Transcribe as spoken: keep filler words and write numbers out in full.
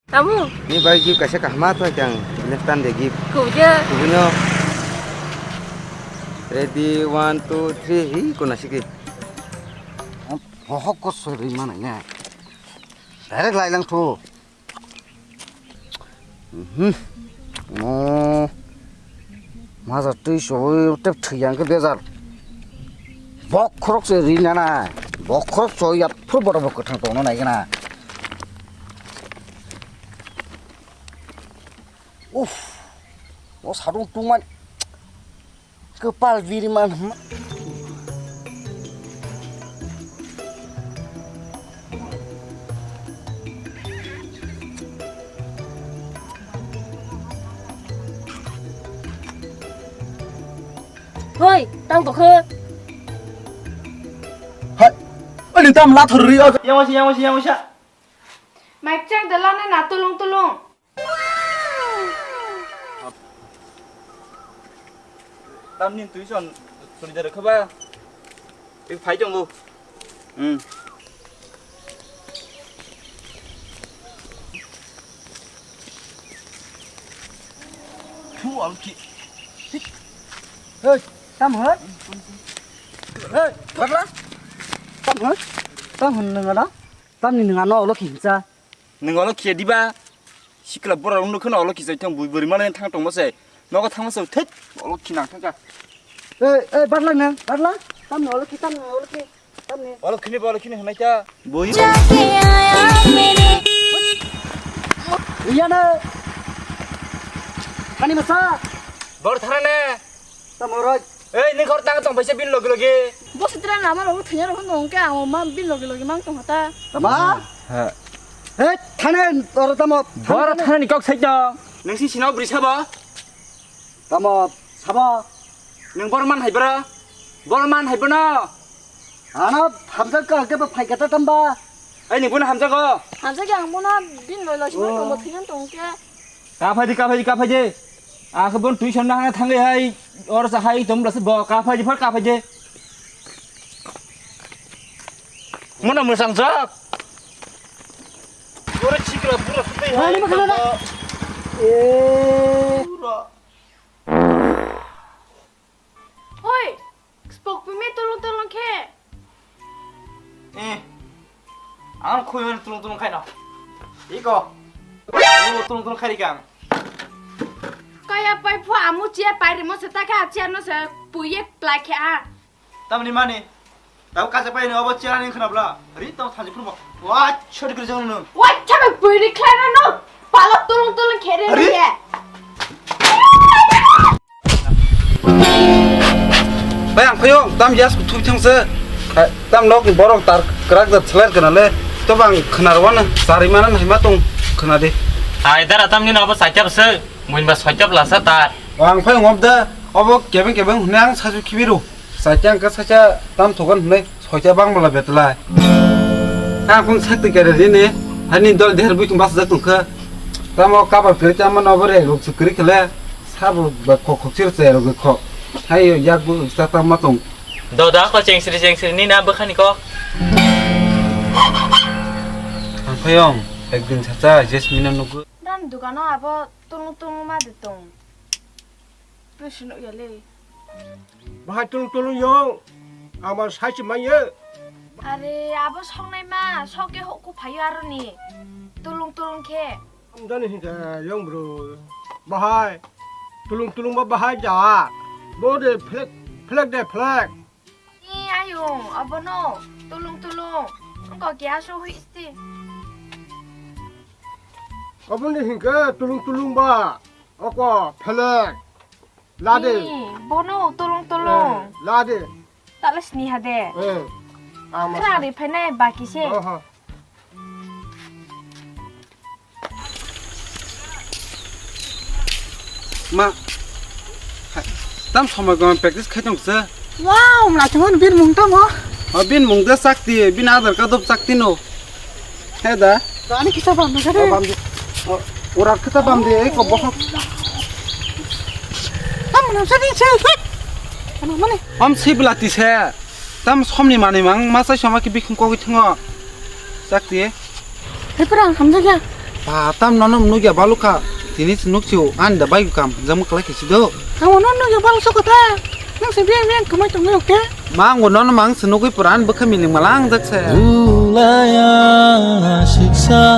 Tamu? Ni bai gift kaisa kaham tong kang. Left hand de gift. Kuja. Kubuno. Ready, one, two, three. Hi, kona siki. Hohok ko sori mana nya. Direct lai lang thu. Mhm. Oh. Maza twi soi tep thwi yang ke bezar. Bok khorok se ri nana. Bok khorok soi ya phur boro bok thang tong nai gana. Uff. O sadung tungman. Kepal biri man. Hoi, tang tokho. Hai, ani tam la thori. Yang wasi, yang wasi, yang wasi. Mic check de lana na tulung tulung. Tamni tuition suri jare khaba. Ik phai tongo. Hmm. Thu alki. Hey, tam hoi? Hey, barla. Tam hoi? Tam hon nang ada? Tamni nang ano olo kinsa. Nang olo kia diba? Sikla bora rung nukho na olo kisai thang bui buri mane thang tongma se. Nogo thangma se thit olo kinang thangka. Ei, ei, barla nang, barla. Tamni olo ki, tamni olo ki, tamni. Olo kini, olo kini hwnai ta. Bui. Iya na. Kani masa. Bor thara ne. Tamo roi. Ei, ni khor tang tong paisa bin logi logi. Bo sitra na amar obo thanya rokho nong ke ang ma bin logi logi mang tong hata. Tama? Ha. Ei, thane oro tamo. Bor thane ni kok sai tong. Nang si sinau bri sabo? Tamo sabo? Nang bor man hai bro? Bor man hai bono? Ano hamjak ka ke ba phai kata tamba. Ei, ni bono hamjago. Hamjak ang bono bin loi loi sima tong bo thanya tong ke. Kaphai di, kaphai di, kaphai di. Akhe bon tuition na hana thangwi hai, or sa hai tom rasa bo kaphai di, phar kaphai di. Mona musang jak. Ora chikra pura sutai hai. Ani makana da. Eh. Pura. Hoi, spok pimi tulung tulung khe. Eh, ang khui hwn tulung tulung khaino. Iko, ang tulung tulung khai rikang. Kaya pai phu amu chia pai rimo se ta kha chia no se puye plai khe a. Tamni mani, tau kacha pai no abo chia ni khna bla. Ri tau thanji phun mo. Wa chhod gri jong no. Wa chhod gri khlai no. Palok tulung tulung khe re. Bai ang phayo, tam yas ku thui thang se. Tam nok ni borok tar krak da thler kana le. To bang khnar wan sari mana nai ma tong khna de. Ai dara tam ni no bo saitap se. Muin ba saitap la sa tar. Ang phai ngom da obo kebeng kebeng hune ang sasu khibiru. Saitang ka sacha tam thogan hune. Soita bang bala betlai. Ang kung sakti kare rini. Hani dol deher bui kung bas jak tungkha. Tamo kabar kre chama no bore ruk sukri khle. Sabo ba kok kok chir che ruk kok. Hai yak bu sa tam ma tong. Doda ko chengsri chengsri ni na bwkhani ko. Ang phayong ekdin sacha Jasmine nugu. Dan dukano abo tunu tunu ma de tong. Nasi nuk ya le. Bahai tulung tulung yong. Ama sai se manye. Are abo songnai ma soke hokku phayo aroni. Tulung tulung khe. Dani hinka yong bro. Bahai tulung tulung ba bahai ja. Bo de flek flek de flek. Ni ayung abono tulung tulung. Engko kya so hui sti. Aboni hinka tulung tulung ba. Oko flek. Lade. Ni, bono tulung tulung. Eh, lade. Tala sini hade. Eh. Ama. Khna ri phainai baki se. Oho. Ma. Hai, tam somoi gom practice khai tong se. Wow, mla chungo bin mung tamo. O bin mung de sakti, bin adar ka dop sakti no. He da. Ani kisa bam de. Bam de. Ora kita bam de, ko bohok. Tam nam sa ni se. Ano mane. Am si belati se. Tam somni mani mang, ma sai soma ki bikhung kogwi thango. Sakti. He pura hamjakya. Ah, tam nono nugya balukha. Tini se nukchio, ani da bai kam, jamo kala kisi do. Ang nono nugya baluk sokota. Nang se biang biang kamai tong oke. Ma ang nono mang se nugui puran bwkha miling malang jak se. Ulaya siksa.